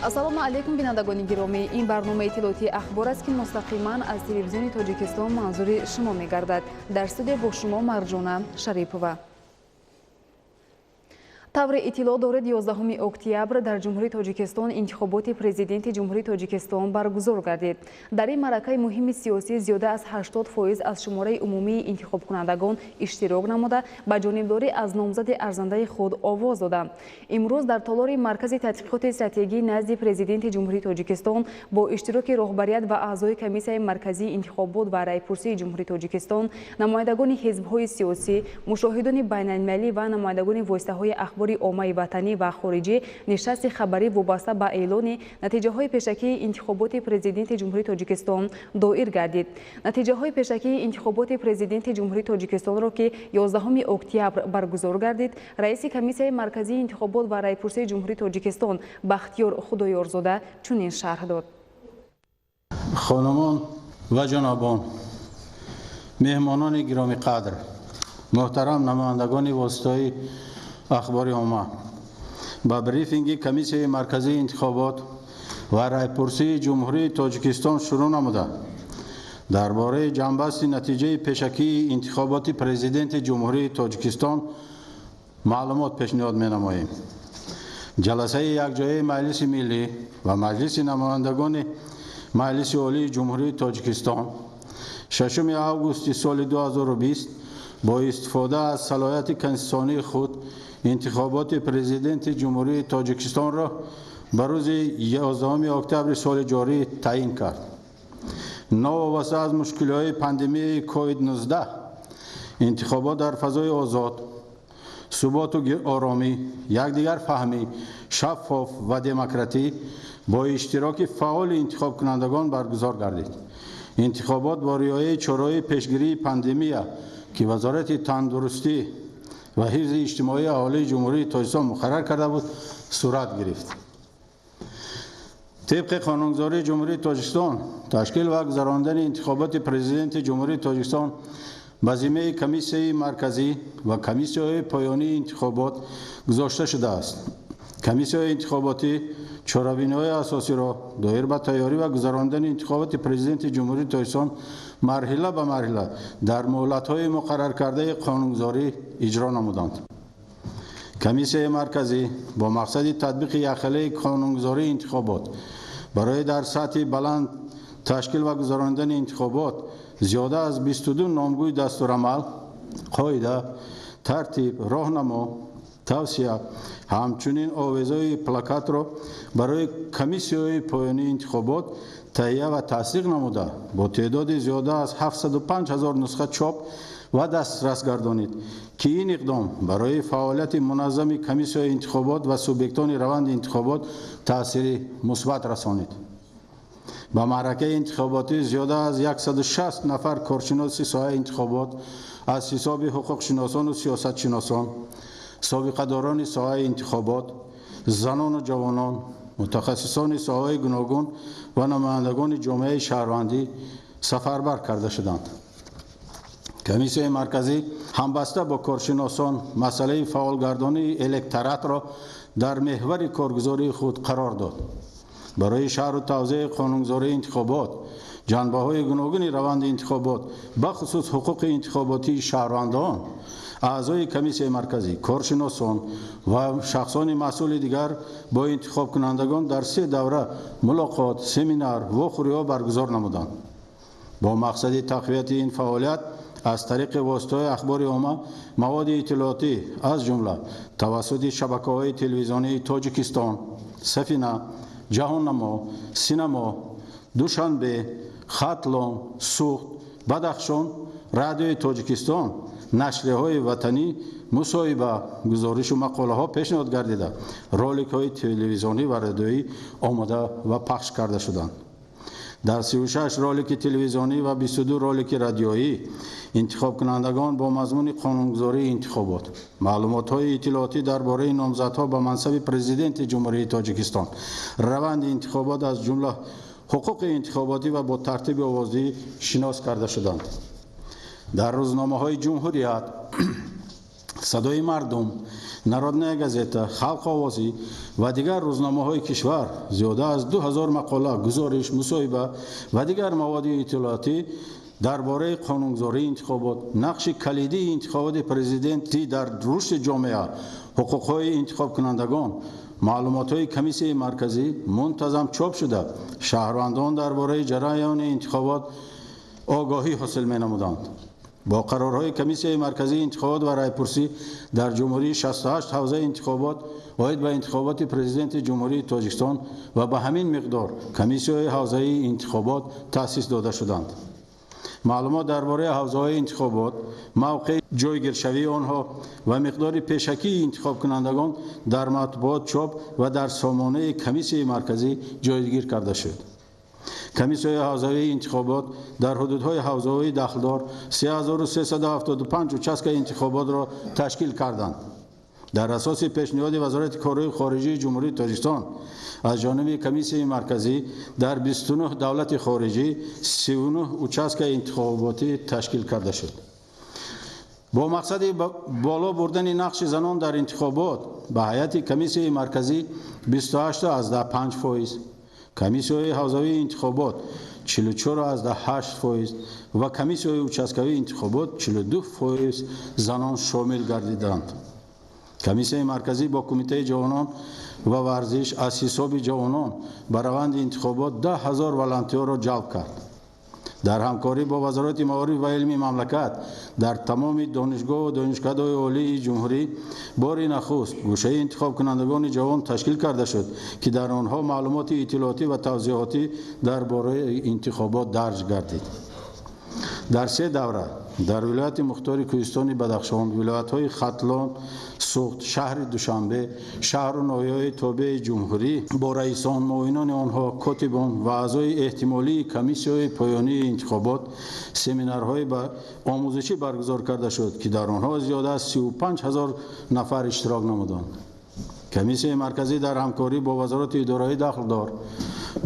Ассалому алайкум, бинандагони гиромӣ. Ин барномаи иттилоотии «Ахбор» аст, ки мустақиман аз Телевизиони Тоҷикистон манзури шумо мегардад. Дар студия бо шумо Марҷона Шарипова. Тавре иттилоъ доред, 11 октябр дар Ҷумҳурии Тоҷикистон интихоботи Президенти Ҷумҳурии Тоҷикистон баргузор гардид. Дар ин маъракаи муҳими сиёсӣ зиёда аз 80% аз шумораи умумии интихобкунандагон иштирок намуда, ба ҷонибдорӣ аз номзади арзандаи худ овоз доданд. Имрӯз дар толори Маркази тадқиқоти стратегӣ назди Президенти Ҷумҳурии Тоҷикистон бо иштироки роҳбарият ва аъзои Комиссияи марказии интихобот ва райпурсии Ҷумҳурии Тоҷикистон, намояндагони ҳизбҳои сиёсӣ, мушоҳидони байналмилалӣ ва намояндагони воситаҳои ахбори оммаи ватанӣ ва хориҷӣ нишасти хабарӣ вобаста ба эълони натиҷаҳои пешакии интихоботи Президенти Ҷумҳурии Тоҷикистон доир гардид. Натиҷаҳои пешакии интихоботи Президенти Ҷумҳурии Тоҷикистонро, ки 11 октябр баргузор гардид, раиси Комиссияи марказии интихобот ва райпурсии Ҷумҳурии Тоҷикистон Бахтиёр Худоёрзода чунин шарҳ дод. Хонумон ва ҷанобон, меҳмонони гиромиқадр, муҳтарам намояндагони воситаҳои ахбори омма, ба брифинги Комиссияи марказии интихобот ва райпурсии Ҷумҳурии Тоҷикистон шурӯъ намуда, дар бораи ҷамъбасти натиҷаи пешакии интихоботи Президенти Ҷумҳурии Тоҷикистон маълумот пешниҳод менамоем. Ҷаласаи якҷояи Маҷлиси Миллӣ ва Маҷлиси намояндагони Маҷлиси Олии Ҷумҳурии Тоҷикистон 6 августи соли 2020 бо истифода аз салоҳияти конститутсионии худ интихоботи Президенти Ҷумҳурии Тоҷикистонро ба рӯзи 11 октябри соли ҷорӣ таъин кард. Новобаста аз мушкилиҳои пандемияи COVID-19, интихобот дар фазои озод, суботу оромӣ, якдигарфаҳмӣ, шаффоф ва демократӣ бо иштироки фаъоли интихобкунандагон баргузор гардид. Интихобот бо риояи чораҳои пешгирии пандемия, ки Вазорати тандурустӣ ва ҳифзи иҷтимоии аҳолии Ҷумҳурии Тоҷикистон муқаррар карда буд, сурат гирифт. Тибқи қонунгузории Ҷумҳурии Тоҷикистон, ташкил ва гузарондани интихоботи Президенти Ҷумҳурии Тоҷикистон ба зиммаи Комиссияи марказӣ ва комиссияҳои поёнии интихобот гузошта шудааст. Комиссияҳои интихоботӣ чорабиниҳои асосиро доир ба тайёрӣ ва гузарондани интихоботи Президенти Ҷумҳурии Тоҷикистон марҳила ба марҳила дар муҳлатҳои муқарраркардаи қонунгузорӣ иҷро намуданд. Комиссияи марказӣ бо мақсади татбиқи якхелаи қонунгузории интихобот барои дар сатҳи баланд ташкил ва гузарондани интихобот зиёда аз 22 номгӯи дастурамал, қоида, тартиб, роҳнамо, тавсия, ҳамчунин овезаҳои плакатро барои комиссияҳои поёнии интихобот таҳия ва тасдиқ намуда, бо теъдоди зиёда аз 705 ҳазор нусха чоп ва дастрас гардонид, ки ин иқдом барои фаъолияти муназзами комиссияҳои интихобот ва субъектони раванди интихобот таъсири мусбат расонид. Ба маъракаи интихоботӣ зиёда аз 160 нафар коршиноси соҳаи интихобот аз ҳисоби ҳуқуқшиносону сиёсатшиносон, собиқадорони соҳаи интихобот, занону ҷавонон, мутахассисони соҳаҳои гуногун ва намояндагони ҷомеаи шаҳрвандӣ сафарбар карда шуданд. Комиссияи марказӣ ҳамбаста бо коршиносон масъалаи фаъолгардонии электоратро дар меҳвари коргузории худ қарор дод. Барои шарҳу тавзеҳи қонунгузории интихобот, ҷанбаҳои гуногуни раванди интихобот, бахусус ҳуқуқи интихоботии шаҳрвандон, аъзои Комиссияи марказӣ, коршиносон ва шахсони масъули дигар бо интихобкунандагон дар се давра мулоқот, семинар, вохӯриҳо баргузор намуданд. Бо мақсади тақвияти ин фаъолият аз тариқи воситаҳои ахбори омма маводи иттилоотӣ, аз ҷумла тавассути шабакаҳои телевизионии Тоҷикистон, Сафина, Ҷаҳоннамо, Синамо, Душанбе, Хатлон, Суғд, Бадахшон, Радиои Тоҷикистон, нашрияҳои ватанӣ мусоҳиба, гузоришу мақолаҳо пешниҳод гардида, роликҳои телевизионӣ ва радиоӣ омода ва пахш карда шуданд. Дар 36 ролики телевизионӣ ва 22 ролики радиоӣ интихобкунандагон бо мазмуни қонунгузории интихобот, маълумотҳои иттилоотӣ дар бораи номзадҳо ба мансаби Президенти Ҷумҳурии Тоҷикистон, раванди интихобот, аз ҷумла ҳуқуқи интихоботӣ ва бо тартиби овоздиҳӣ шинос карда шуданд. Дар рӯзномаҳои «Ҷумҳурият», «Садои мардум», Народная газета, Халқ овозӣ ва дигар рӯзномаҳои кишвар зиёда аз 2000 мақола, гузориш, мусоҳиба ва дигар маводи иттилоотӣ дар бораи қонунгузории интихобот, нақши калидии интихоботи президентӣ дар рушди ҷомеа, ҳуқуқҳои интихобкунандагон, маълумотҳои Комиссияи марказӣ мунтазам чоп шуда, шаҳрвандон дар бораи ҷараёни интихобот огоҳӣ ҳосил менамуданд. Бо қарорҳои Комиссияи марказии интихобот ва райпурсӣ дар ҷумҳурии 68 ҳавзаи интихобот оид ба интихоботи Президенти Ҷумҳурии Тоҷикистон ва ба ҳамин миқдор комиссияҳои ҳавзаи интихобот таъсис дода шуданд. Маълумот дар бораи ҳавзаҳои интихобот, мавқеи ҷойгиршавии онҳо ва миқдори пешакии интихобкунандагон дар матбуот чоп ва дар сомонаи Комиссияи марказӣ ҷойгир карда шуд. Комиссияи ҳавзавии интихобот дар ҳудудҳои ҳавзаҳои дахлдор 3375 участкаи интихоботро ташкил карданд. Дар асоси пешниҳоди Вазорати корҳои хориҷии Ҷумҳурии Тоҷикистон аз ҷониби Комиссияи марказӣ дар 29 давлати хориҷӣ 39 участкаи интихоботӣ ташкил карда шуд. Бо мақсади боло бурдани нақши занон дар интихобот ба ҳайати Комиссияи марказӣ 28,5%, комиссияҳои ҳавзавии интихобот 44,8% ва комиссияҳои участкавии интихобот 42% занон шомил гардиданд. Комиссияи марказӣ бо Кумитаи ҷавонон ва варзиш аз ҳисоби ҷавонон ба раванди интихобот 10 000 волонтёрро ҷалб кард. Дар ҳамкорӣ бо Вазорати маориф ва илми мамлакат дар тамоми донишгоҳу донишкадаҳои олии ҷумҳурӣ бори нахуст гӯшаи интихобкунандагони ҷавон ташкил карда шуд, ки дар онҳо маълумоти иттилоотӣ ва тавзеҳотӣ дар бораи интихобот дарҷ гардид. Дар се давра дар вилояти мухтори Кӯҳистони Бадахшон, вилоятҳои Хатлон, Суғд, шаҳри Душанбе, шаҳру ноҳияҳои тобеи ҷумҳурӣ бо раисон, муовинони онҳо, котибон ва аъзои эҳтимолии комиссияҳои поёнии интихобот семинарҳои омӯзишӣ баргузор карда шуд, ки дар онҳо зиёда аз 35 000 нафар иштирок намуданд. Комиссияи марказӣ дар ҳамкорӣ бо вазорати идораҳои дахлдор,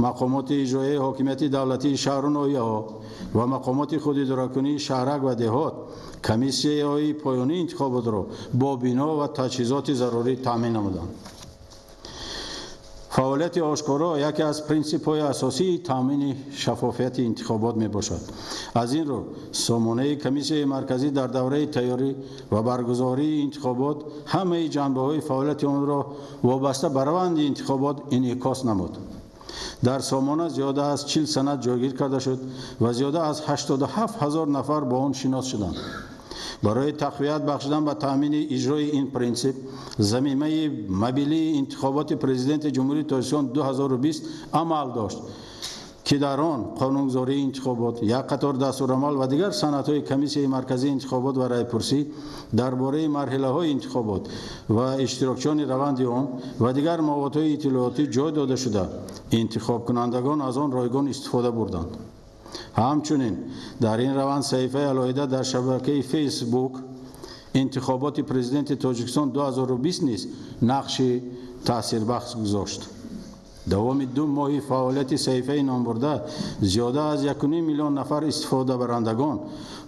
мақомоти иҷроияи ҳокимияти давлатии шаҳру ноҳияҳо ва мақомоти худидоракунии шаҳрак ва деҳот комиссияҳои поёнии интихоботро бо бино ва таҷҳизоти зарурӣ таъмин намуданд. Фаъолияти ошкоро яке аз принсипҳои асосии таъмини шаффофияти интихобот мебошад. Аз ин рӯ сомонаи Комиссияи марказӣ дар давраи тайёрӣ ва баргузории интихобот ҳамаи ҷанбаҳои фаъолияти онро вобаста ба раванди интихобот инъикос намуд. Дар сомона зиёда аз 40 санад ҷойгир карда шуд ва зиёда аз 87 000 нафар бо он шинос шуданд. Барои тақвият бахшидан ба таъмини иҷрои ин принсип замимаи мобилии интихоботи Президенти Ҷумҳурии Тоҷикистон 2020 амал дошт, ки дар он қонунгузории интихобот, як қатор дастурамал ва дигар санадҳои Комиссияи марказии интихобот ва райпурсӣ дар бораи марҳилаҳои интихобот ва иштирокчиёни раванди он ва дигар маводҳои иттилоотӣ ҷой дода шуда, интихобкунандагон аз он ройгон истифода бурданд. Ҳамчунин дар ин раванд саҳифаи алоҳида дар шабакаи Фейсбук интихоботи Президенти Тоҷикистон 2020 низ нақши таъсирбахш гузошт. Давоми 2 моҳи фаъолияти саҳифаи номбурда зиёда аз 1,5 миллион нафар истифодабарандагон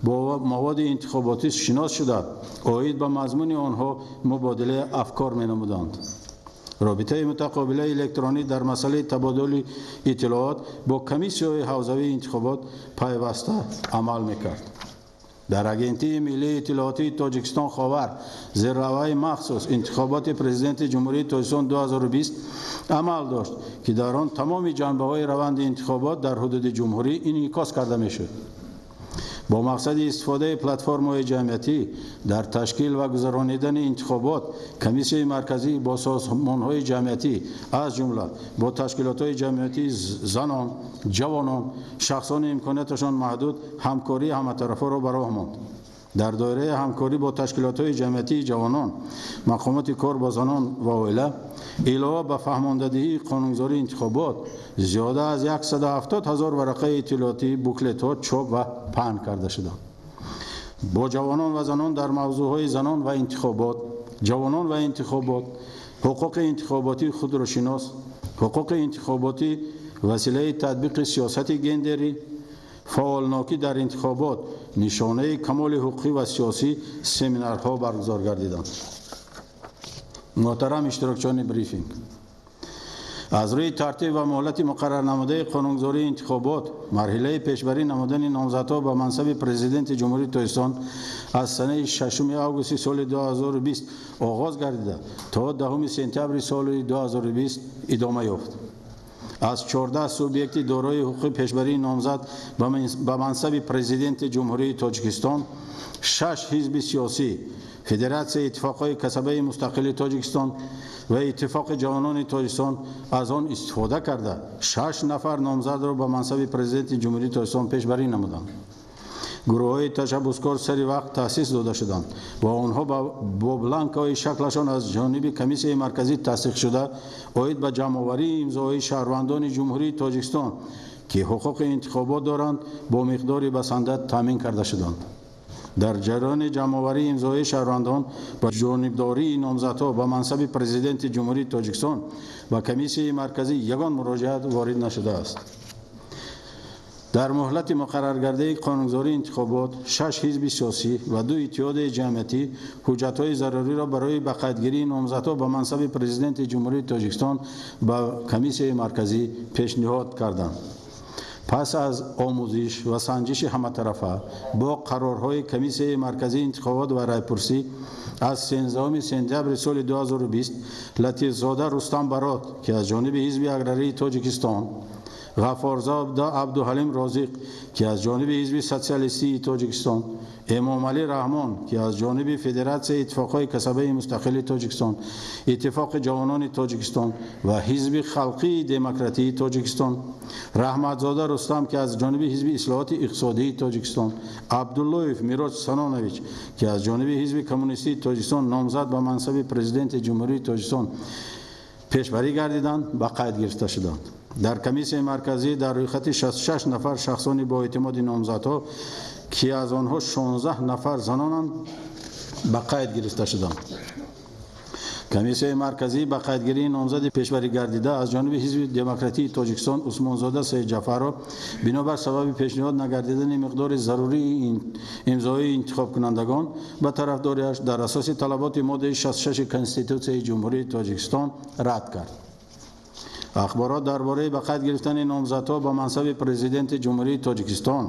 бо маводи интихоботӣ шинос шуда, оид ба мазмуни онҳо мубодилаи афкор менамуданд. Робитаи мутақобилаи электронӣ дар масъалаи табодули иттилоот бо комиссияҳои ҳавзавии интихобот пайваста амал мекард. Дар Агентии миллии иттилоотии Тоҷикистон «Ховар» зерраваи махсус интихоботи Президенти Ҷумҳурии Тоҷикистон 2020 амал дошт, ки дар он тамоми ҷанбаҳои раванди интихобот дар ҳудуди ҷумҳурӣ инъикос карда мешуд. Бо мақсади истифодаи платформаҳои ҷамъиятӣ дар ташкил ва гузаронидани интихобот Комиссияи марказӣ бо созмонҳои ҷамъиятӣ, аз ҷумла бо ташкилотҳои ҷамъиятии занон, ҷавонон, шахсони имконияташон маҳдуд ҳамкории ҳаматарафаро ба роҳ монд. Дар доираи ҳамкорӣ бо ташкилотҳои ҷамъиятии ҷавонон, мақомоти кор бо занон ва оила илова ба фаҳмондадиҳии қонунгузории интихобот зиёда аз 170 000 варақаи иттилоотӣ, буклетҳо чоп ва паҳн карда шуданд. Бо ҷавонон ва занон дар мавзӯъҳои занон ва интихобот, ҷавонон ва интихобот, ҳуқуқи интихоботии худро шинос, ҳуқуқи интихоботӣ василаи татбиқи сиёсати гендерӣ, фаъолнокӣ дар интихобот, нишонаи камоли ҳуқуқӣ ва сиёсӣ семинарҳо баргузор гардиданд. Муҳтарам иштирокчиёни брифинг, аз рӯи тартиб ва муҳлати муқаррарнамудаи қонунгузории интихобот, марҳилаи пешбарӣ намудани номзадҳо ба мансаби Президенти Ҷумҳурии Тоҷикистон аз санаи 6 августи соли 2020 оғоз гардида то 10 сентябри соли 2020 идома ёфт. Аз 14 субъекти дорои ҳуқуқи пешбарии номзад ба мансаби Президенти Ҷумҳурии Тоҷикистон, 6 ҳизби сиёсӣ, Федератсияи иттифоқҳои касабаи мустақили Тоҷикистон ва Иттифоқи ҷавонони Тоҷикистон аз он истифода карда, 6 нафар номзадро ба мансаби Президенти Ҷумҳурии Тоҷикистон пешбарӣ намуданд. Гурӯҳҳои ташаббускор сари вақт таъсис дода шуданд ва онҳо бо бланкҳои шаклашон аз ҷониби Комиссияи марказӣ тасдиқшуда оид ба ҷамъоварии имзоҳои шаҳрвандони Ҷумҳурии Тоҷикистон, ки ҳуқуқи интихобот доранд, бо миқдори басанда таъмин карда шуданд. Дар ҷараёни ҷамъоварии имзоҳои шаҳрвандон ба ҷонибдории номзадҳо ба мансаби Президенти Ҷумҳурии Тоҷикистон ба Комиссияи марказӣ ягон муроҷиат ворид нашудааст. Дар муҳлати муқарраргардаи қонунгузории интихобот, 6 ҳизби сиёсӣ ва 2 иттиҳодияи ҷамъиятӣ ҳуҷҷатҳои заруриро барои ба қайдгирии номзадҳо ба мансаби Президенти Ҷумҳурии Тоҷикистон ба Комиссияи марказӣ пешниҳод карданд. Пас аз омӯзиш ва санҷиши ҳаматарафа бо қарорҳои Комиссияи марказии интихобот ва райпурсӣ аз 13 сентябри соли 2020 Латифзода Рустам Барот, ки аз ҷониби Ҳизби аграрии Тоҷикистон, Ғаффорзода Абдуҳалим Розиқ, ки аз ҷониби Ҳизби социалистии Тоҷикистон, Эмомалӣ Раҳмон, ки аз ҷониби Федератсияи иттифоқҳои касабаи мустақили Тоҷикистон, Иттифоқи ҷавонони Тоҷикистон ва Ҳизби халқии демократии Тоҷикистон, Раҳматзода Рустам, ки аз ҷониби Ҳизби ислоҳоти иқтисодии Тоҷикистон, Абдуллоев Мироҷ Санонович, ки аз ҷониби Ҳизби коммунистии Тоҷикистон номзад ба мансаби Президенти Ҷумҳурии Тоҷикистон пешбарӣ гардиданд, ба қайд гирифта шуданд. Дар Комиссияи марказӣ дар рӯйхати 66 нафар шахсони бо эътимоди номзадҳо, ки аз онҳо 16 нафар занонанд, ба қайд гирифта шуданд. Комиссияи марказӣ ба қайдгирии номзади пешбарӣ гардида аз ҷониби Ҳизби демократии Тоҷикистон Усмонзода Саидҷафаров бинобар сабаби пешниҳод нагардидани миқдори зарурии имзои интихобкунандагон ба тарафдориаш дар асоси талаботи моддаи 66 Конститутсияи Ҷумҳурии Тоҷикистон рад кард. Ахборот дар бораи ба қайд гирифтани номзадҳо ба мансаби Президенти Ҷумҳурии Тоҷикистон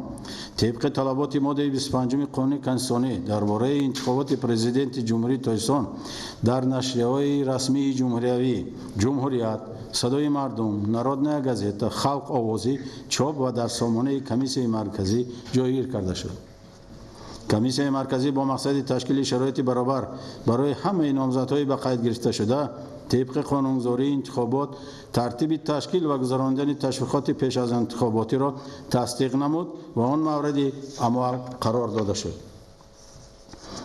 тибқи талаботи моддаи 25 Қонуни конститутсионӣ дар бораи интихоботи Президенти Ҷумҳурии Тоҷикистон дар нашрияҳои расмии ҷумҳуриявӣ Ҷумҳурият, Садои мардум, Народная газета, Халқ овозӣ чоп ва дар сомонаи Комиссияи марказӣ ҷойгир карда шуд. Комиссияи марказӣ бо мақсади ташкили шароити баробар барои ҳамаи номзадҳои ба қайд гирифташуда тибқи қонунгузории интихобот тартиби ташкил ва гузарондани ташвиқоти пеш аз интихоботиро тасдиқ намуд ва он мавриди амал қарор дода шуд.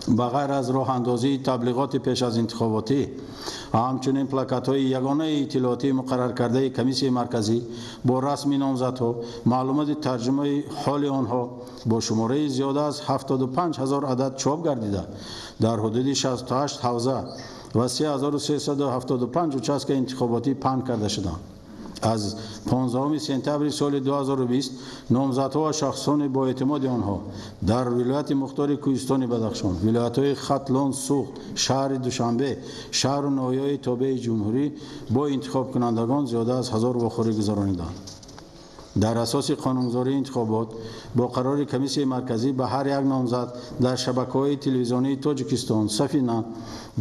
Ба ғайр аз роҳандозии таблиғоти пеш аз интихоботӣ, ҳамчунин плакатҳои ягонаи иттилоотии муқарраркардаи Комиссияи марказӣ бо расми номзадҳо, маълумоти тарҷумаи ҳоли онҳо бо шумораи зиёда аз 75 ҳазор адад чоп гардида, дар ҳудуди 68 ҳавза ва 3375 участка интихоботӣ паҳн карда шуданд. Аз 15 сентябри соли 2020 номзадҳо ва шахсони бо эътимоди онҳо дар вилояти мухтори Кӯҳистони Бадахшон, вилоятҳои Хатлон, Суғд, шаҳри Душанбе, шаҳру ноҳияҳои тобеи ҷумҳурӣ бо интихобкунандагон зиёда аз 1000 вохӯрӣ гузарониданд. Дар асоси қонунгузории интихобот бо қарори Комиссияи марказӣ ба ҳар як номзад дар шабакаҳои телевизионии Тоҷикистон, Сафина,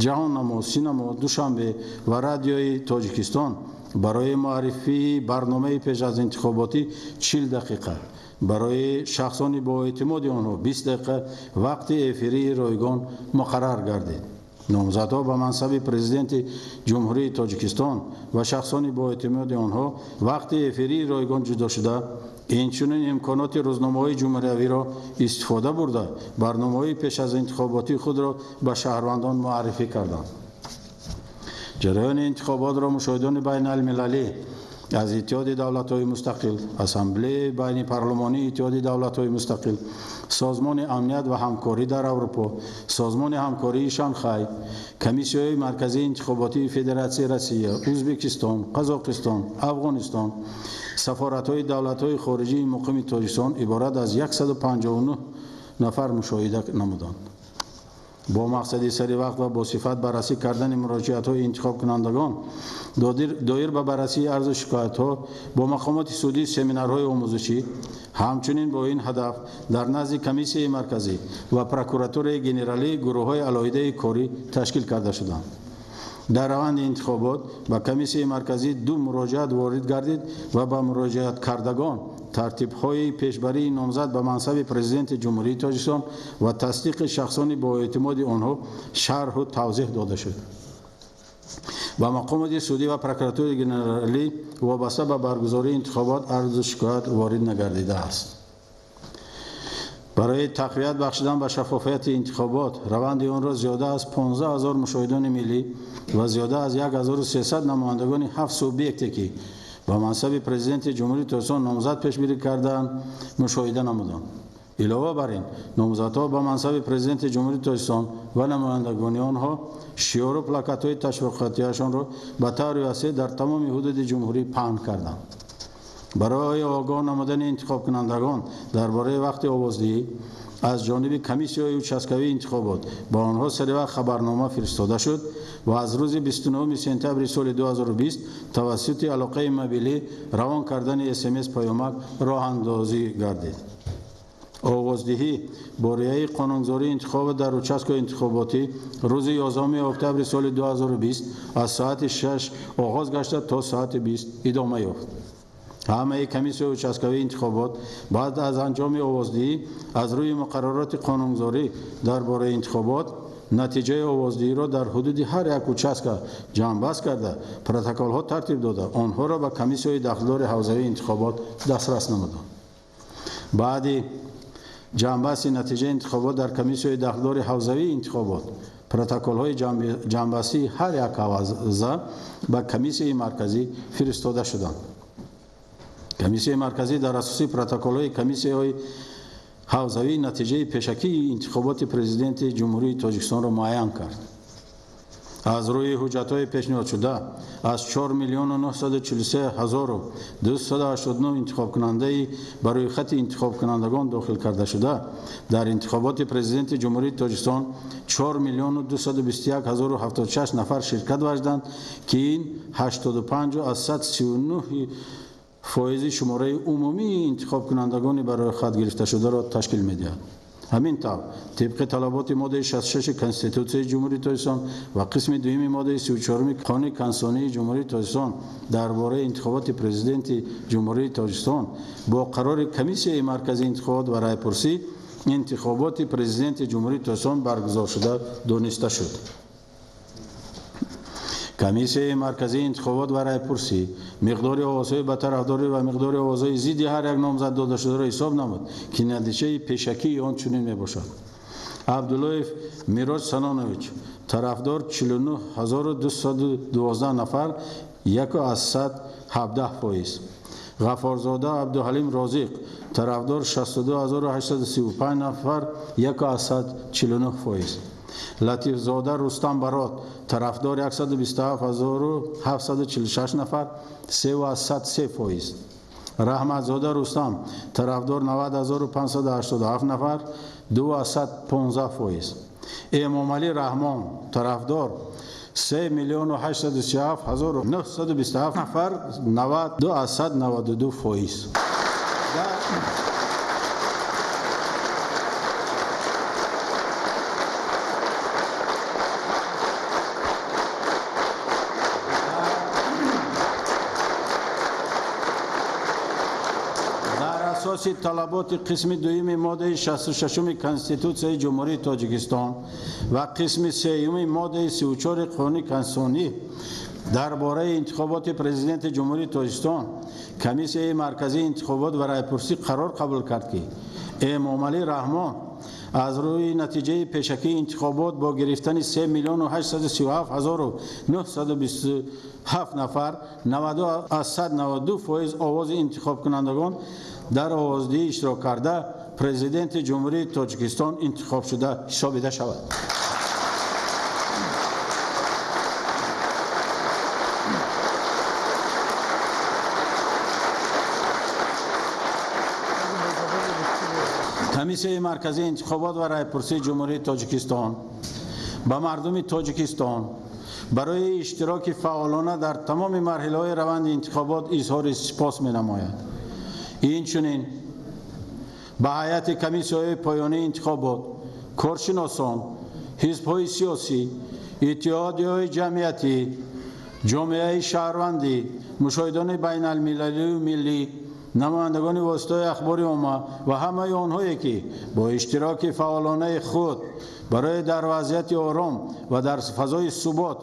Ҷаҳоннамо, Синамо, Душанбе ва Радиои Тоҷикистон барои муаррифии барномаи пеш аз интихоботӣ 40 дақиқа, барои шахсони бо эътимоди онҳо 20 дақиқа вақти эфирии ройгон муқаррар гардид. Номзадҳо ба мансаби Президенти Ҷумҳурии Тоҷикистон ва шахсони бо эътимоди онҳо вақти эфирии ройгон ҷудо шуда, инчунин имконоти рӯзномаҳои ҷумҳуриявиро истифода бурда, барномаҳои пеш аз интихоботии худро ба шаҳрвандон муаррифӣ карданд. Ҷараёни интихоботро мушоҳидони байналмилалӣ аз Иттиҳоди давлатҳои мустақил, Ассамблеяи байнипарлумонии Иттиҳоди давлатҳои мустақил, Созмони амният ва ҳамкорӣ дар Аврупо, Созмони ҳамкории Шанхай, Комиссияҳои марказии интихоботии Федератсияи Россия, Ӯзбекистон, Қазоқистон, Афғонистон, сафоратҳои давлатҳои хориҷии муқими Тоҷикистон иборат аз 159 нафар мушоҳида намуданд. Бо мақсади саривақт ва босифат баррасӣ кардани муроҷиатҳои интихобкунандагон доир ба баррасии арзу шикоятҳо бо мақомоти судӣ семинарҳои омӯзишӣ, ҳамчунин бо ин ҳадаф дар назди Комиссияи марказӣ ва Прокуратураи генералӣ гурӯҳҳои алоҳидаи корӣ ташкил карда шуданд. Дар раванди интихобот ба Комиссияи марказӣ 2 муроҷиат ворид гардид ва ба муроҷиаткардагон тартибҳои пешбарии номзад ба мансаби Президенти Ҷумҳурии Тоҷикистон ва тасдиқи шахсони бо эътимоди онҳо шарҳу тавзеҳ дода шуд. Ба мақомоти судӣ ва Прокуратураи генералӣ вобаста ба баргузории интихобот арзу шикоят ворид нагардидааст. Барои тақвият бахшидан ба шаффофияти интихобот, раванди онро зиёда аз 15 000 мушоҳидони миллӣ ва зиёда аз 1300 намояндагони 7 субъекте ки ба мансаби Президенти Ҷумҳурии Тоҷикистон номзад пешбирӣ кардаанд, мушоҳида намуданд. Илова бар ин, номзадҳо ба мансаби Президенти Ҷумҳурии Тоҷикистон ва намояндагони онҳо шиору плакатҳои ташвиқотиашонро ба таври васеъ дар тамоми ҳудуди ҷумҳурӣ паҳн карданд. Барои огоҳ намудани интихобкунандагон дар бораи вақти овоздиҳӣ аз ҷониби комиссияҳои участкавии интихобот ба онҳо саривақт хабарнома фиристода шуд ва аз рӯзи 29 сентябри соли 2020 тавассути алоқаи мобилӣ равон кардани СМС паёмак роҳандозӣ гардид. Овоздиҳӣ бо риояи қонунгузории интихобот дар участкаи интихоботӣ рӯзи 11 октябри соли 2020 аз соати 6 оғоз гашта то соати 20 идома ёфт. Ҳамаи комиссияи участкавии интихобот баъд аз анҷоми овоздиҳӣ аз рӯи муқаррароти қонунгузорӣ дар бораи интихобот натиҷаи овоздиҳиро дар ҳудуди ҳар як участка ҷамъбаст карда, протоколҳо тартиб дода, онҳоро ба комиссияи дахлдори ҳавзавии интихобот дастрас намуданд. Баъди ҷамъбасти натиҷаи интихобот дар комиссияи дахлдори ҳавзавии интихобот протоколҳои ҷамъбастии ҳар як ҳавза ба Комиссияи марказӣ фиристода шуданд. Комиссияи марказӣ дар асоси протоколҳои комиссияҳои ҳавзавӣ натиҷаи пешакии интихоботи Президенти Ҷумҳурии Тоҷикистонро муайян кард. Аз рӯи ҳуҷҷатҳои пешниҳодшуда аз 4 943 289 интихобкунандаи ба рӯйхати интихобкунандагон дохил карда шуда, дар интихоботи Президенти Ҷумҳурии Тоҷикистон 4 221 076 нафар ширкат варзиданд, ки ин 85,39% шумораи умумии интихобкунандагони ба рӯйхат гирифташударо ташкил медиҳад. Ҳамин тавр, тибқи талаботи моддаи 66 Конститутсияи Ҷумҳурии Тоҷикистон ва қисми дуюми моддаи 34 Қонуни Конститутсионии Ҷумҳурии Тоҷикистон дар бораи интихоботи Президенти Ҷумҳурии Тоҷикистон бо қарори Комиссияи марказии интихобот ва райпурсӣ интихоботи Президенти Ҷумҳурии Тоҷикистон баргузор шуда дониста шуд. Комиссияи марказии интихобот ва райпурсӣ миқдори овозҳои ба тарафдорӣ ва миқдори овозҳои зидди ҳар як номзад додашударо ҳисоб намуд, ки натиҷаи пешакии он чунин мебошад. Абдуллоев Мироҷ Санонович тарафдор 49 212 нафар, 1,17%. Ғафорзода Абдуҳалим Розиқ тарафдор 62 835 нафар, 1,49%. Латифзода Рустам Барот тарафдор 127 746 нафар, 3,03%. Раҳматзода Рустам тарафдор 90 587 нафар, 2,15%. Эмомалӣ Раҳмон тарафдор 3 837 927 нафар, 92,92%. Асоси талаботи қисми дуюми моддаи 66 Конститутсияи Ҷумҳурии Тоҷикистон ва қисми сеюми моддаи 34 Қонуни Конститутсионӣ дар бораи интихоботи Президенти Ҷумҳурии Тоҷикистон Комиссияи марказии интихобот ва райпурсӣ қарор қабул кард, ки Эмомалӣ Раҳмон аз рӯи натиҷаи пешакии интихобот бо гирифтани 3 837 927 нафар, 92,92% овози интихобкунандагон дар овоздиҳӣ иштирок карда, Президенти Ҷумҳурии Тоҷикистон интихобшуда ҳисобида шавад. Комиссияи марказии интихобот ва райпурсии Ҷумҳурии Тоҷикистон Ба мардуми Тоҷикистон барои иштироки фаъолона дар тамоми марҳилаҳои раванди интихобот изҳори сипос менамояд. Инчунин ба ҳайати комиссияҳои поёнии интихобот, коршиносон, ҳизбҳои сиёсӣ, иттиҳодияҳои ҷамъиятӣ, ҷомеаи шаҳрвандӣ, мушоҳидони байналмилалию миллӣ, намояндагони воситаҳои ахбори омма ва ҳамаи онҳое, ки бо иштироки фаъолонаи худ барои дар вазъияти ором ва дар фазои субот,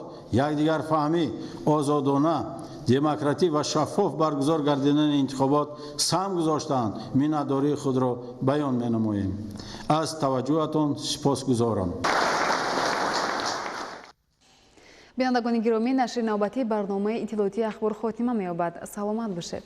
якдигарфаҳмӣ, озодона, демократӣ ва шаффоф баргузор гардидани интихобот саҳм гузоштаанд, миннатдории худро баён менамоем. Аз таваҷҷӯҳатон сипосгузорам. Бинандагони гиромӣ, нашри навбатии барномаи иттилоотии «Ахбор» хотима меёбад. Саломат бошед.